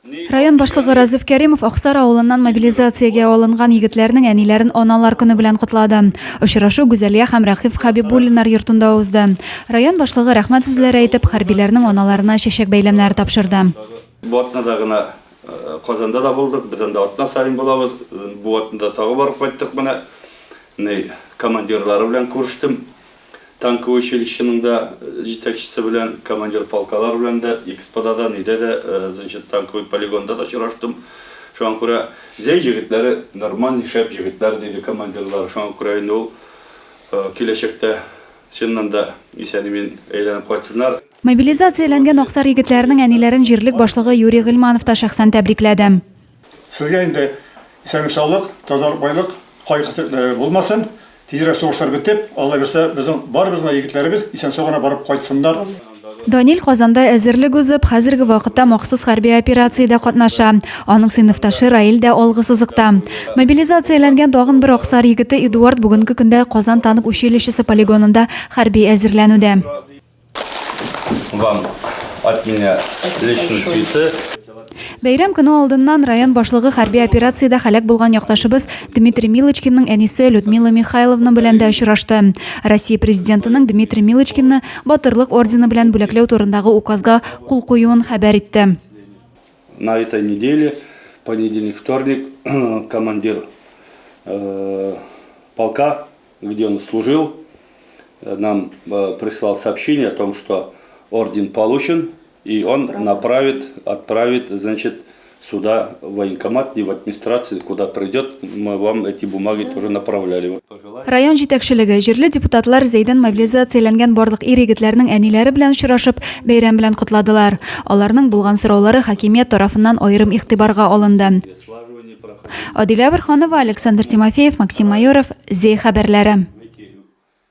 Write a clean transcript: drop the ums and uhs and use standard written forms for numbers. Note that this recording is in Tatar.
Район башлыгы Разиф Кәримов Аксар авылыннан мобилизациягә алынган егетләрнең әниләрен Аналар көне белән котлады. Очрашу Гүзәлия һәм Рәхиф Хәбибуллиннар йортында узды. Район башлыгы рәхмәт сүзләре әйтеп, хәрбиләрнең аналарына чәчәк бәйләмнәре тапшырды. Бу атнада гына Казанда да булдык, без анда атна саен булабыз. Бу атнада тагы барып кайттык менә. Командирлары белән күрештем. Танковый училищеның да җитәкчесе белән, командир полкалар белән дә, Экспода да, нидә дә, значит, танковый полигонда да очраштым. Шуңа күрә Зәй җегетләре нормальный, шәп җегетләр, диде командирлар. Шуңа күрә инде ул киләчәктә чыннан да исән-имин әйләнеп кайтсыннар. Мобилизацияләнгән Аксар егетләренең әниләрен җирлек башлыгы Юрий Гыйльманов та шәхсән тәбрикләде. Сезгә инде исәнлек-саулык, тазалык, байлык, кайгы-хәсрәтләре булмасын. Тизрәк сугышлар бетеп, Алла бирсә, безнең барыбызның да егетләребез исән-сау гына барып кайтсыннар. Данил Казанда әзерлек узып, хәзерге вакытта махсус хәрби операциядә катнаша. Аның сыйныфташы Раил дә алгы сызыкта. Мобилизацияләнгән тагын бер Аксар егете Эдуард бүгенге көндә Казан танк училищесы полигонында хәрби әзерләнүдә. Вам от меня лично цветы. Бәйрәм көне алдыннан район башлыгы хәрби операциядә һәлак булган якташыбыз Дмитрий Милочкинның әнисе Людмила Михайловна белән дә очрашты. Россия Президентының Дмитрий Милочкинны Батырлык ордены белән бүләкләү турындагы указга кул куюын хәбәр итте. На этой неделе, понедельник, вторник, командир э, полка где он служил, нам э, прислал сообщение о том, что орден получен, и он направит, отправит, значит, сюда в военкомат и в администрацию, куда придет, мы вам эти бумаги тоже направляли. Район җитәкчелеге, җирле депутатлар Зәйдән мобилизацияләнгән барлык ир-егетләрнең әниләре белән очрашып, бәйрәм белән котладылар. Аларның булган сораулары хакимият тарафыннан аерым игътибарга алынды. Адилә Борһанова, Александр Тимофеев, Максим Майоров, Зәй хәбәрләре.